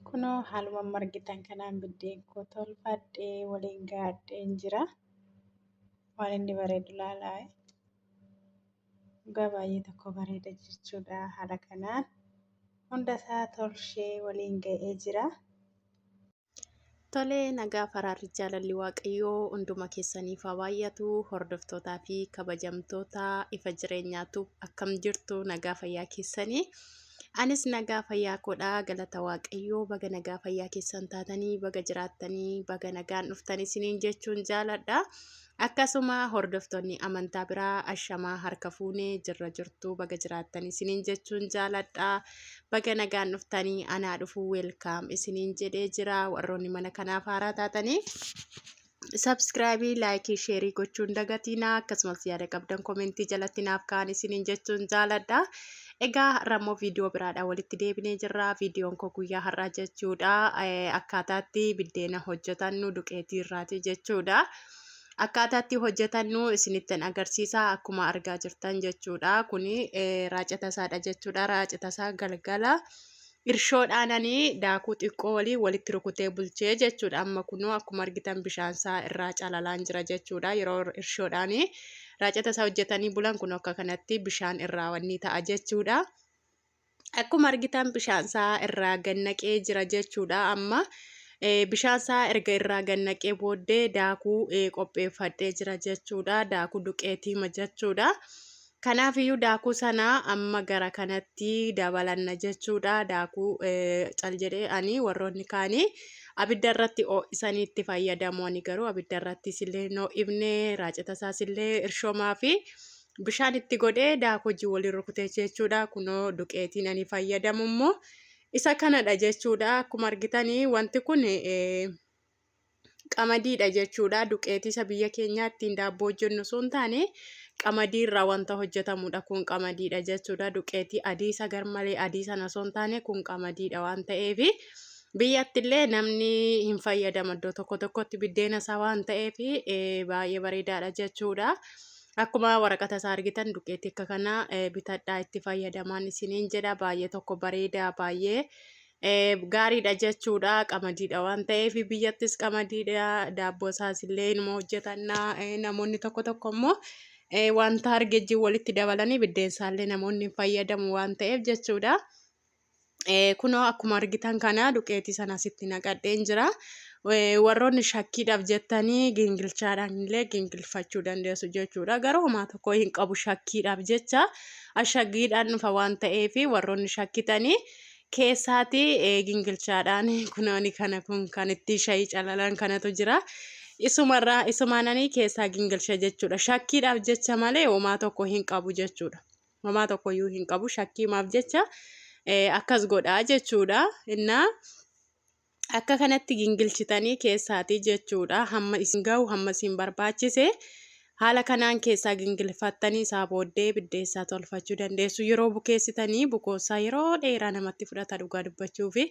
Kunoo haaluma amma argitan kanaan biddeen koo tolfadhee waliin gaadheen jira. Waan inni bareedu ilaalaa. Dhugaa baay'ee tokko bareeda jechuudha haala kanaan. Hundasaa tolchee waliin ga'ee jira. Tolee, nagaa faraarri jaalalli waaqayyoo hunduma keessaniif haa baay'atu. Hordoftootaa fi kabajamtoota ifa jireenyaatu akkam jirtu nagaa fayyaa keessanii. Anis nagaa fayyaa koodha galata waaqayyoo baga nagaa fayyaa keessan taatanii baga jiraattanii baga nagaan dhuftanii isiniin jechuun jaaladha. Akkasuma hordoftoonni amantaa biraa ashamaa harka fuunee jirra jirtu baga jiraattanii isiniin jechuun jaaladha. Baga nagaan dhuftanii anaa dhufuu weelkaam isiniin jedhee jira warroonni mana kanaaf haaraa taatanii. Sabskraayibii, laayikii, sheerii gochuun dagatinaa akkasumas yaada qabdan komentii jalatti naaf ka'an isiniin jechuun jaaladha. Egaa har'a immoo viidiyoo biraadhaan walitti deebinee jirra. Viidiyoon koo guyyaa har'aa jechuudha. Akkaataatti biddeena hojjetannu duqeetii irraati jechuudha. Akkaataatti hojjetannu isinittan agarsiisa akkuma argaa jirtan jechuudha. Kuni raacata isaadha jechuudha. Raacata isaa galgala. Irshoodhaanani daakuu xiqqoo waliin walitti rukutee bulchee jechuudha. Amma kunoo akkuma argitan bishaan isaa irraa calalaan jira jechuudha. Yeroo irshoodhaani raacata isaa hojjetanii bulan kun akka kanatti bishaan irraa wanni ta'a jechuudha. Akkuma argitan bishaan isaa irraa gannaqee jira jechuudha. Amma bishaan isaa erga irraa gannaqee booddee daakuu qopheeffadhee jira jechuudha. Daakuu duqeetiima jechuudha. Kanaaf iyyuu daakuu sana amma gara kanatti dabalanna jechuudha. Daakuu cal jedhee ani warroonni kaanii abidda irratti ho'isanii itti fayyadamu. Ani garuu abidda irrattis illee hin ho'ifne raacata isaas illee irshoomaa fi bishaan itti godhee daakuu wajjin waliin rukutee jechuudha. Kunoo duqeetiin ani fayyadamu immoo isa kanadha jechuudha. Akkuma argitanii wanti kun qamadiidha jechuudha. Duqeetii isa biyya keenyaa ittiin daabboo hojjennu osoo hin taane qamadii irraa wanta hojjetamudha. Kun qamadiidha jechuudha. Duqeetii adii isa garmalee adii sana osoo hin taane kun qamadiidha waan ta'eef biyyatti illee namni hin fayyadama iddoo tokko tokkotti biddeena isaa waan ta'eef baay'ee bareedaadha jechuudha. Akkuma waraqata isaa argitan duqeetii akka kanaa bitadhaa itti fayyadamaan isiniin jedha baay'ee tokko bareedaa baay'ee gaariidha jechuudha. Qamadiidha waan ta'eef biyyattis qamadiidha. Daabboo isaas illee inuma hojjetanna. Namoonni tokko tokko immoo wanta argejjiin walitti dabalanii biddeensaa namoonni hin fayyadamu waan ta'eef jechuudha. Kunoo akkuma argitan kana duqeetii sana asitti naqadheen jira. Warroonni shakkiidhaaf jettanii gingilchaadhaan illee gingilfachuu dandeessu jechuudha. Garuu homaa tokko hin qabu shakkiidhaaf jecha ashaggiidhaan dhufa waan ta'eef warroonni shakkitanii keessaati gingilchaadhaan kunooni kana kun kan itti shayii calalan kanatu jira. Isumarraa isumaananii keessaa gingilcha jechuudha. Shakkiidhaaf jecha malee homaa tokko hin qabu jechuudha. Homaa tokkoyyuu hin qabu shakkiimaaf jecha akkas godhaa jechuudha. Innaa akka kanatti gingilchitanii keessaatii jechuudha. Hamma isin gahu hamma isin barbaachise haala kanaan keessaa gingilfattanii isaa booddee biddeessaa tolfachuu dandeessu. Yeroo bukeessitanii bukoosaa yeroo dheeraa namatti fudhata dhugaa dubbachuu fi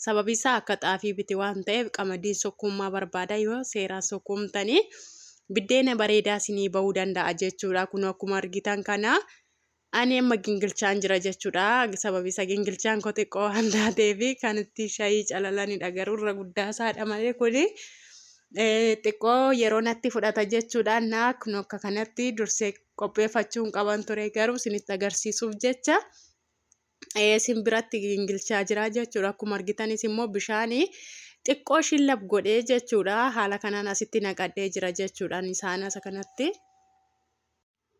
sababi isaa akka xaafii biti waan ta'eef qamadiin sukkuummaa barbaada yoo seeraan sukkuumtanii biddeena bareedaa isinii bahuu danda'a jechuudha. Kun akkuma argitan kana ani amma gingilchaan jira jechuudha. Sababi isaa gingilchaan koo xiqqoo waan taateef kan itti shayii calalanidha. Garuu irra guddaa isaadha malee kuni xiqqoo yeroo natti fudhata jechuudha. Naa kun akka kanatti dursee qopheeffachuun qaban ture garuu isinitti agarsiisuuf jecha isin biratti gingilchaa jira jechuudha. Akkuma argitanis immoo bishaanii xiqqoo shillab godhee jechuudha. Haala kanaan asitti naqadhee jira jechuudha. Isaan asa kanatti.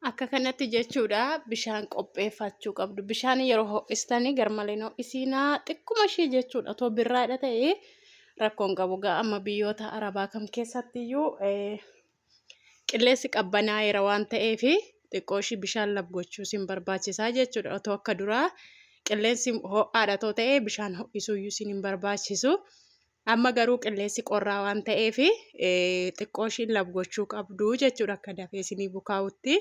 Akka kanatti jechuudha bishaan qopheeffachuu qabdu. Bishaan yeroo ho'istanii garmalee ho'isiinaa xiqquma ishee jechuudha. Otoo birraadha ta'ee rakkoon qabu ga'a amma biyyoota arabaa kam keessattiyyuu qilleensi qabbanaa'eera waan ta'eef xiqqoo ishee bishaan lab gochuu isin barbaachisaa jechuudha. Otoo akka duraa qilleensi ho'aadha otoo ta'ee bishaan ho'isuuyyuu isin hin barbaachisu. Amma garuu qilleensi qorraa waan ta'eef xiqqoo ishiin lab gochuu qabdu jechuudha akka dafee isinii bukaa'utti.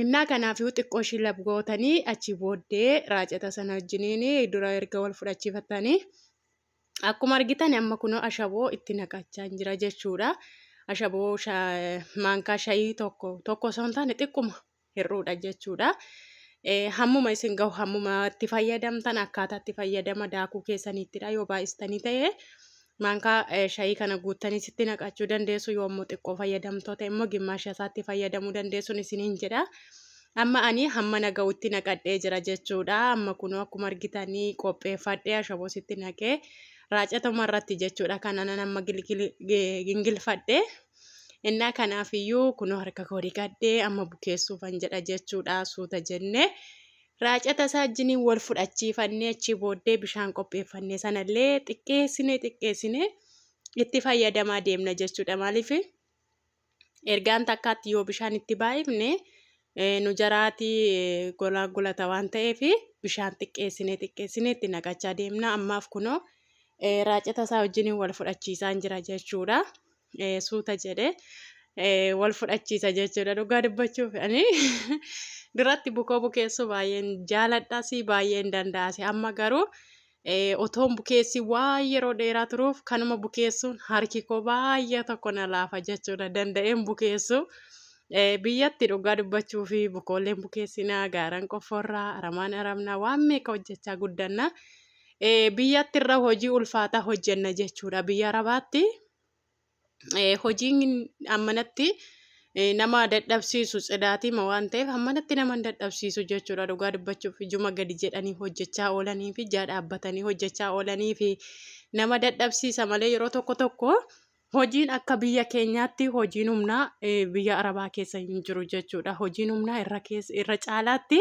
Innaa kanaafuu xiqqoo ishii lab gootanii achi booddee raacata sana wajjiniin dura erga wal fudhachiifattanii akkuma argitan amma kunoo ashaboo itti naqachaa jira jechuudha. Ashaboo maankaa shayii tokko tokko osoo hin taane xiqquma hir'uudha jechuudha. Hammuma isin gahu hammuma itti fayyadamtan akkaataa itti fayyadama daakuu keessaniittidha yoo baay'istanii ta'e maankaa shayii kana guuttanii sitti naqachuu dandeessu yoo immoo xiqqoo fayyadamtoota immoo gimmaasha isaatti fayyadamuu dandeessuun isiniin jedha. Amma ani hamma na gahutti naqadhee jira jechuudha. Amma kunoo akkuma argitanii qopheeffadhee ashaboo sitti naqee raacatuma irratti jechuudha. Kana amma gingilfadhee. Innaa kanaafiyyuu kunoo harka koo dhiqadhee amma bukeessuufan jedha jechuudha. Suuta jennee raacata isaa wajjiniin wal fudhachiifannee achii booddee bishaan qopheeffannee sanallee xiqqeessinee xiqqeessinee itti fayyadamaa deemna jechuudha. Maaliif ergaan takkaatti yoo bishaan itti baay'ifne nu jaraatii golaa golata waan ta'eef bishaan xiqqeessinee xiqqeessinee itti naqachaa deemna. Ammaaf kunoo raacata isaa wajjiniin wal fudhachiisaan jira jechuudha. Suuta jedhee wal fudhachiisa jechuudha. Dhugaa dubbachuuf ani duratti bukoo bukeessuu baay'een jaaladhas baay'een danda'as. Amma garuu otoon bukeessi waan yeroo dheeraa turuuf kanuma bukeessuun harki koo baay'ee tokko na laafa jechuudha. Danda'een bukeessu. Biyyatti dhugaa dubbachuu fi bukooleen bukeessinaa gaaraan qofforraa aramaan aramnaa waan meeqa hojjechaa guddanna. Biyyatti irra hojii ulfaataa hojjenna jechuudha. Biyya Arabaatti hojiin ammanatti nama dadhabsiisu tsidaatima waan ta'eef ammanatti nama hin dadhabsiisu jechuudha. Dhugaa dubbachuuf ijuma gadi jedhanii hojjechaa oolanii fi ijaa dhaabbatanii hojjechaa oolanii fi nama dadhabsiisa malee yeroo tokko tokko hojiin akka biyya keenyaatti hojiin humnaa biyya Arabaa keessa hin jiru jechuudha. Hojiin humnaa irra caalaatti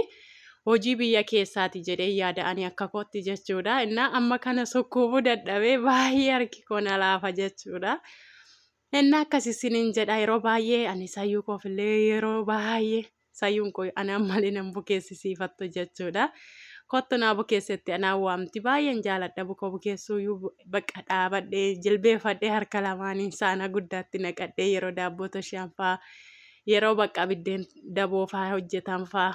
hojii biyya keessaati jedhee yaada ani akka kootti jechuudha. Innaa amma kana sukkuumuu dadhabee baay'ee harki koo na laafa jechuudha. Innaa akkas isiniin jedha yeroo baay'ee ani sayyuu koofillee yeroo baay'ee sayyuun koo anaan malee nan bukeessisiifattu jechuudha. Kottu naa bukeessetti anaan waamti baay'een jaaladha bukoo bukeessuu bakka dhaabadhee jilbeeffadhee harka lamaaniin saana guddaatti naqadhee yeroo daabboo toshaan faa yeroo bakka biddeen daboo faa hojjetan faa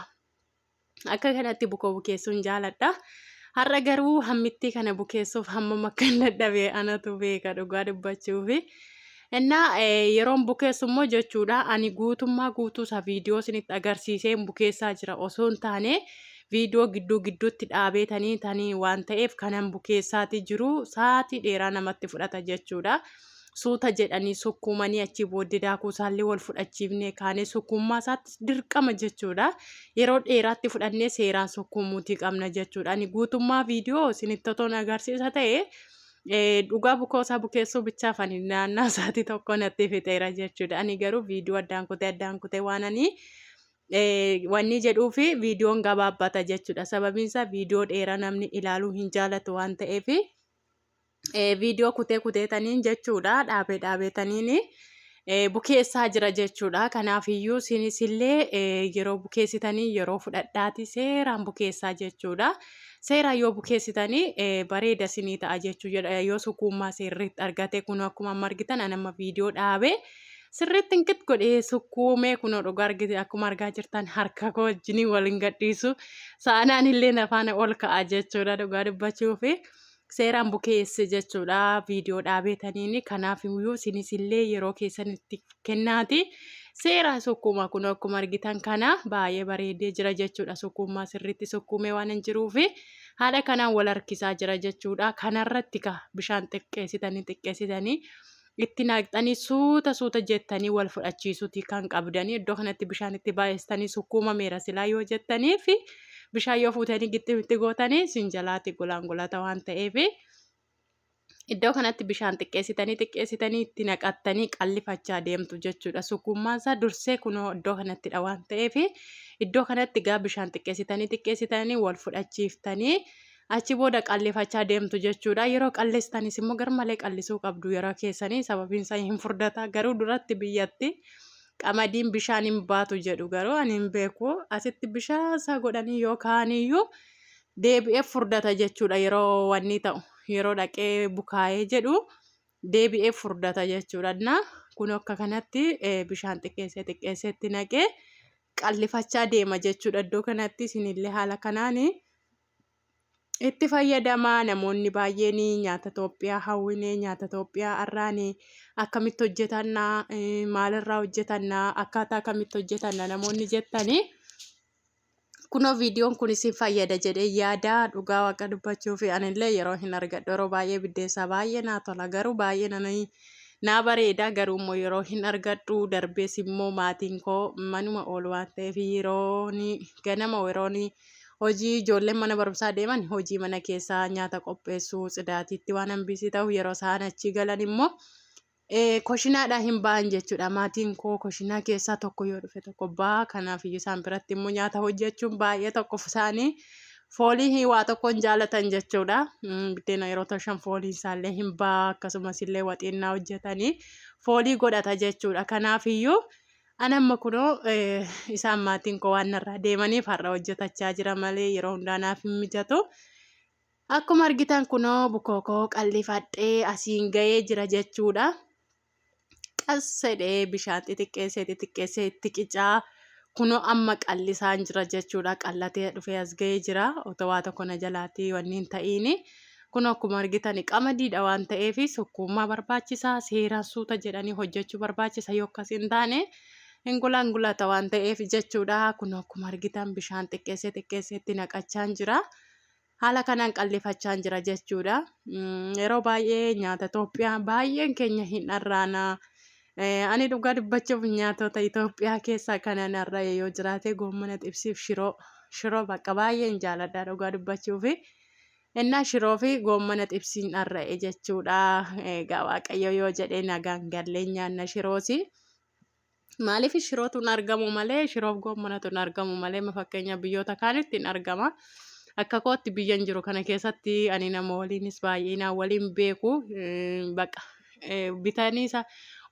akka kanatti bukoo bukeessuun jaaladha. Har'a garuu hammittii kana bukeessuuf hammam akka hin dadhabe anatu beeka dhugaa dubbachuufi. Innaa yeroon bukeessu immoo jechuudha ani guutummaa guutuu isaa viidiyoo isinitti agarsiisee bukeessaa jira osoo hin taane viidiyoo gidduu gidduutti dhaabeetanii tanii waan ta'eef kanan bukeessaatii jiru sa'aatii dheeraa namatti fudhata jechuudha. Suuta jedhanii sukkuumanii achii booddee daakuu isaallee wal fudhachiifnee kaanee sukkuummaa isaatti dirqama jechuudha. Yeroo dheeraatti fudhannee seeraan sukkuumuutii qabna jechuudha. Ani guutummaa viidiyoo isinitti otoon agarsiisa ta'e dhugaa bukoo isaa bukeessuu bichaaf ani naannaa isaatii tokko natti fixeera jechuudha. Ani garuu viidiyoo addaan kutee waan ani wanni jedhuu fi viidiyoon gabaabbata jechuudha. Sababiin isaa viidiyoo dheeraa namni ilaaluu hin jaalatu waan ta'eef viidiyoo kutee kuteetaniin jechuudha. Dhaabee dhaabeetaniin bukeessaa jira jechuudha. Kanaafiyyuu isinis illee yeroo bukeessitanii yeroo fudhadhaati seeraan bukeessaa jechuudha. Seeraan yoo bukeessitanii bareeda isinii ta'a jechuudha. Yoo sukkuummaa sirriitti argate kun akkuma amma argitan ani amma viidiyoo dhaabee sirriitti inkit godhee sukkuumee kunoo dhugaa argite akkuma argaa jirtan harka koo wajjiniin waliin gadhiisu sa'anaan illee nafaana ol ka'a jechuudha dhugaa dubbachuufi. Seeraan bukeesse jechuudha viidiyoo dhaabeetaniin kanaaf iyyuu isinis illee yeroo keessanitti kennaati. Seeraan sukkuuma kun akkuma argitan kana baay'ee bareedee jira jechuudha. Sukkuummaa sirriitti sukkuumee waan hin jiruufi haala kanaan wal harkisaa jira jechuudha. Kanarratti ka bishaan xiqqeessitanii xiqqeessitanii itti naqxanii suuta suuta jettanii wal fudhachiisuuti kan qabdanii iddoo kanatti bishaan itti baay'istanii sukkuumameera silaa yoo jettanii fi bishaan yoo fuutanii gixximitti gootanii sin jalaatti golaan golata waan ta'eef iddoo kanatti bishaan xiqqeessitanii xiqqeessitanii itti naqattanii qallifachaa deemtu jechuudha. Sukkuummaan isaa dursee kunoo iddoo kanattidha waan ta'eef iddoo kanatti gaa bishaan xiqqeessitanii xiqqeessitanii wal fudhachiiftanii achi booda qallifachaa deemtu jechuudha. Yeroo qallistanis immoo garmalee qallisuu qabdu yeroo keessanii sababiin isaa hin furdata garuu duratti biyyatti qamadiin bishaan hin baatu jedhu garuu ani hin beeku asitti bishaan isaa godhanii yoo kaa'aniyyuu deebi'ee furdata jechuudha yeroo wanni ta'u yeroo dhaqee bukaa'ee jedhu deebi'ee furdata jechuudha. Na kun akka kanatti bishaan xiqqeessee xiqqeesseetti naqee qallifachaa deema jechuudha. Iddoo kanatti isinillee haala kanaan itti fayyadamaa namoonni baay'een nyaata Itoophiyaa hawwinee nyaata Itoophiyaa har'aan akkamitti hojjetannaa maalirraa hojjetannaa akkaataa akkamitti hojjetanna namoonni jettanii. Kunoo viidiyoon kun isin fayyada jedhee yaada. Dhugaa Waaqa dubbachuu fi anillee yeroo hin argadhu, yeroo baay'ee biddeessaa baay'ee naa tola, garuu baay'ee nani naa bareeda, garuu immoo yeroo hin argadhu. Darbees immoo maatiin koo manuma oolu waan ta'eef, yeroon ganama yeroon hojii ijoolleen mana barumsaa deeman hojii mana keessaa nyaata qopheessuu tsidaatiitti waan hambisii ta'u, yeroo isaan achii galan immoo koshinaadhaa hin ba'an jechuudha. Maatiin koo koshinaa keessaa tokko yoo dhufe tokko ba'a. Kanaaf iyyuu isaan biratti immoo nyaata hojjechuun baay'ee tokko isaanii foolii waa tokko hin jaalatan jechuudha. Biddeena yeroo tolchan fooliin isaallee hin ba'a. Akkasumas illee waxiinnaa hojjetanii foolii godhata jechuudha. Kanaaf iyyuu ani amma kunoo isaan maatiin koo waan narraa deemaniif har'a hojjetachaa jira malee yeroo hundaa naaf hin mijatu. Akkuma argitan kunoo bukoo koo qallifadhee asiin ga'ee jira jechuudha. Qas jedhee bishaan xixiqqeessee xixiqqeessee itti qicaa kunoo amma qallisaan jira jechuudha. Qallatee dhufee as ga'ee jira. Otoo waa tokko na jalaatii wanni hin ta'iini. Kunoo akkuma argitan qamadiidha waan ta'eef sukkuummaa barbaachisaa, seeraan suuta jedhanii hojjechuu barbaachisa, yoo akkas hin taane hin gulaangulata waan ta'eef jechuudha. Kunoo akkuma argitan bishaan xiqqeessee xiqqeessee itti naqachaan jira. Haala kanaan qallifachaan jira jechuudha. Yeroo baay'ee nyaata Itoophiyaa baay'een keenya hin dharraana. Ani dhugaa dubbachuuf nyaatota Itoophiyaa keessaa kanan dharra'e yoo jiraate goommana xibsiif shiroo. Shiroo bakka baay'een jaaladha dhugaa dubbachuufi. Innaa shiroo fi goommana xibsiin dharra'e jechuudha. Egaa Waaqayyo yoo jedhee nagaan gallee nyaanna shiroosi. Maaliif shirootu hin argamu malee, shiroof goommanatu hin argamu malee, fakkeenya biyyoota kaanitti hin argama. Akka kootti biyya hin jiru kana keessatti ani nama waliinis baay'inaan waliin beeku, baqa bitanii isa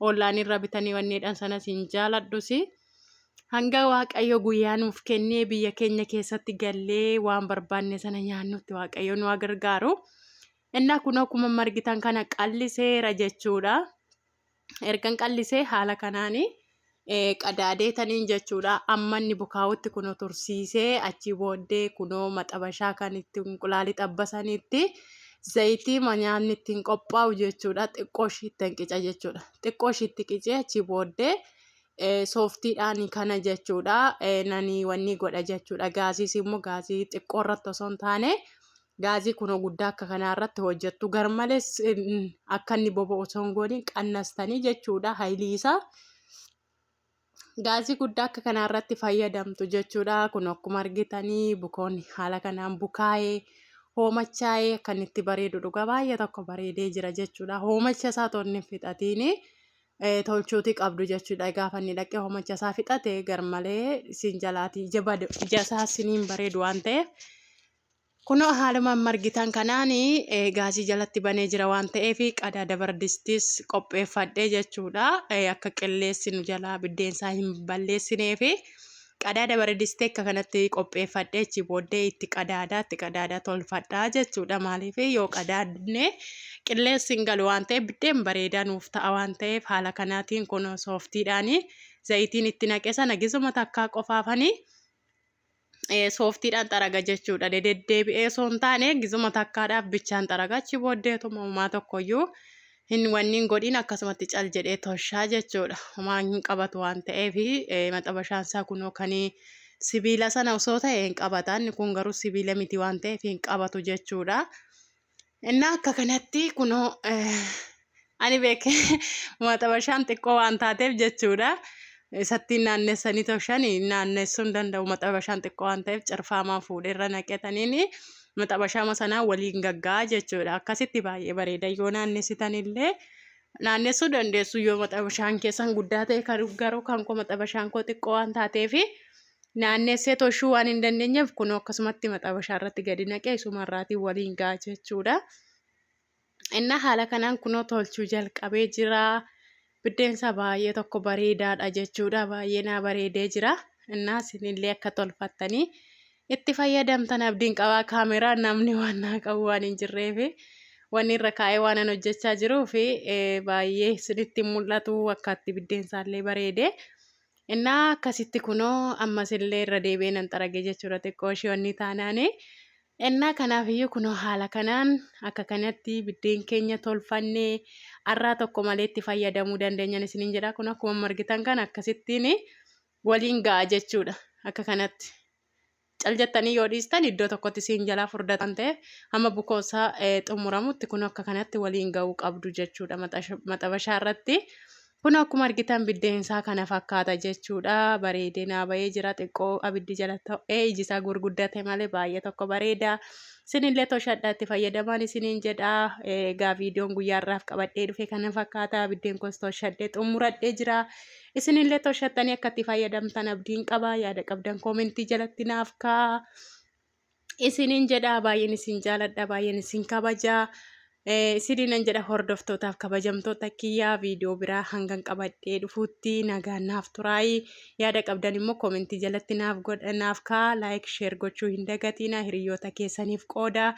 ollaanirra bitanii wanneedhaan sanas hin jaaladhus. Hanga Waaqayyo guyyaa nuuf kennee biyya keenya keessatti gallee waan barbaanne sana nyaannutti Waaqayyo nu haa gargaaru. Innaa kun akkuma argitan kana qalliseera jechuudha. Ergan qallisee haala kanaan qadaadeetaniin jechuudha. Amma inni bukaa'utti kunoo tursiisee achii booddee kunoo maxabashaa kan itti inqulaalii xabbasanitti zayitii nyaanni ittiin qophaa'u jechuudha. Xiqqoo ishiitti hanqica jechuudha. Xiqqoo ishiitti qicee achii booddee sooftiidhaan kana jechuudha. Nani wanni godha jechuudha. Gaasiis immoo gaasii xiqqoo irratti osoo hin taane gaazii kunoo guddaa akka kanaa irratti hojjettu. Garmalees akka inni boba'u osoo hin gooniin qannastanii jechuudha haylii isaa. Gaazii guddaa akka kanaa irratti fayyadamtu jechuudha. Kun akkuma argitanii bukoon haala kanaan bukaa'ee hoomachaa'ee akka inni itti bareedu dhugaa baay'ee tokko bareedee jira jechuudha. Hoomacha isaa otoo inni hin fixatiin tolchuutii qabdu jechuudha. Gaafa inni dhaqee hoomacha isaa fixate garmalee isin jalaatii ija isaa isiniin bareedu waan ta'eef. Kunoo haaluma amma argitan kanaan gaasii jalatti banee jira waan ta'eef qadaada bardistis qopheeffadhee jechuudha. Akka qilleessi nu jalaa biddeensaa hin balleessineef qadaada bardistee akka kanatti qopheeffadhee achi booddee itti qadaadaa tolfadhaa jechuudha. Maaliif yoo qadaadne qilleensi hin galu waan ta'eef biddeen bareedaa nuuf ta'a waan ta'eef, haala kanaatiin kunoo sooftiidhaan zayitiin itti naqe sana gizuma takkaa qofaafanii sooftiidhaan xaraga jechuudha. Deddeebi'ee osoo hin taane gizuma takkaadhaaf bichaan xaraga, achi booddeetuma homaa tokkoyyuu hin wanni hin godhin, akkasumatti cal jedhee toshaa jechuudha. Homaa hin qabatu waan ta'eef maxabashaan isaa kunoo kan sibiila sana osoo ta'e hin qabata. Inni kun garuu sibiila miti waan ta'eef hin qabatu jechuudha. Innaa akka kanatti kunoo ani beekee maxabashaan xiqqoo waan taateef jechuudha. Isattiin naannessanii toshan naannessuu hin danda'u, maxabashaan xiqqoo waan ta'eef cirfaamaa fuudhee irra naqetaniin maxabashaama sanaa waliin gagga'a jechuudha. Akkasitti baay'ee bareeda, yoo naannessitanillee naannessuu dandeessu yoo maxabashaan keessan guddaa ta'e. Garuu kan koo maxabashaan koo xiqqoo waan taateef naannessee toshuu waan hin dandeenyeef kunoo akkasumatti maxabashaa irratti gadi naqee isumarraatiin waliin ga'a jechuudha. Innaa haala kanaan kunoo tolchuu jalqabee jira. Biddeensa baay'ee tokko bareedaadha jechuudha. Baay'ee naa bareedee jira. Innaa isinillee akka tolfattanii itti fayyadamtan abdiin qabaa. Kaameraan namni waan naa qabu waan hin jirreef wanni irra kaa'ee waan an hojjechaa jiruu fi baay'ee isinitti mul'atu akka itti biddeensa bareede. Innaa akkasitti kunoo ammas illee irra deebi'ee nan xarage jechuudha xiqqoo ishee wanni taanaani. Innaa kanaaf iyyuu kunoo haala kanaan akka kanatti biddeen keenya tolfannee arraa tokko malee itti fayyadamuu dandeenyan isiniin jedha. Kun akkuma argitan kana akkasittiin waliin ga'a jechuudha. Akka kanatti. Cal jettanii yoo dhiistan iddoo tokkotti siin jalaa furdata waan ta'eef hamma bukoosaa xumuramutti kun akka kanatti waliin ga'uu qabdu jechuudha maxabashaa irratti. Kun akkuma argitan biddeensaa kana fakkaata jechuudha. Bareedee naa bahee jira, xiqqoo abiddi jala ta'ee iji isaa gurguddate malee baay'ee tokko bareeda. Isinillee toshadhaa, itti fayyadamaan isiniin jedha. Egaa viidiyoon guyyaa har'aaf qabadhee dhufe kana fakkaata. Biddeen koos toshadhee xumuradhee jira. Isinillee toshattanii akka itti fayyadamtan abdiin qaba. Yaada qabdan koomentii jalatti naaf kaa'a. Isiniin jedha, baay'een isin jaaladha, baay'een isin kabaja. Isiniinan jedha, hordoftootaaf kabajamtoota kiyyaa, viidiyoo biraa hangan qabadhee dhufuutti nagaan naaf turaayi. Yaada qabdan immoo koomentii jalatti naaf godha, naaf kaa'a. Like, share gochuu hin dagatiina, hiriyoota keessaniif qooda.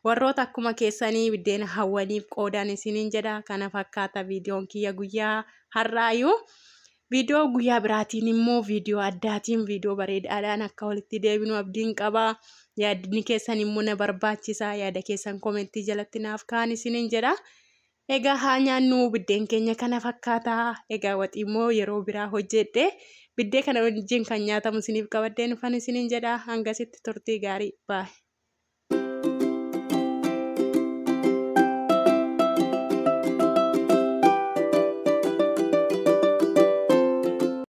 Warroota akkuma keessanii biddeena hawwaniif qoodaan isiniin jedha. Kana fakkaata viidiyoon kiyya guyyaa har'aayyuu. Viidiyoo guyyaa biraatiin immoo viidiyoo addaatiin, viidiyoo bareedaadhaan akka walitti deebinu abdiin qaba. Yaadni keessan immoo na barbaachisa. Yaada keessan koomentii jalatti naaf kaan isiniin jedha. Egaa haa nyaannu, biddeen keenya kana fakkaata. Egaa waxii immoo yeroo biraa hojjedhe biddee kana wajjin kan nyaatamu isiniif qabadheen dhufan isiniin jedha. Hangasitti turtii gaarii. Baay'ee.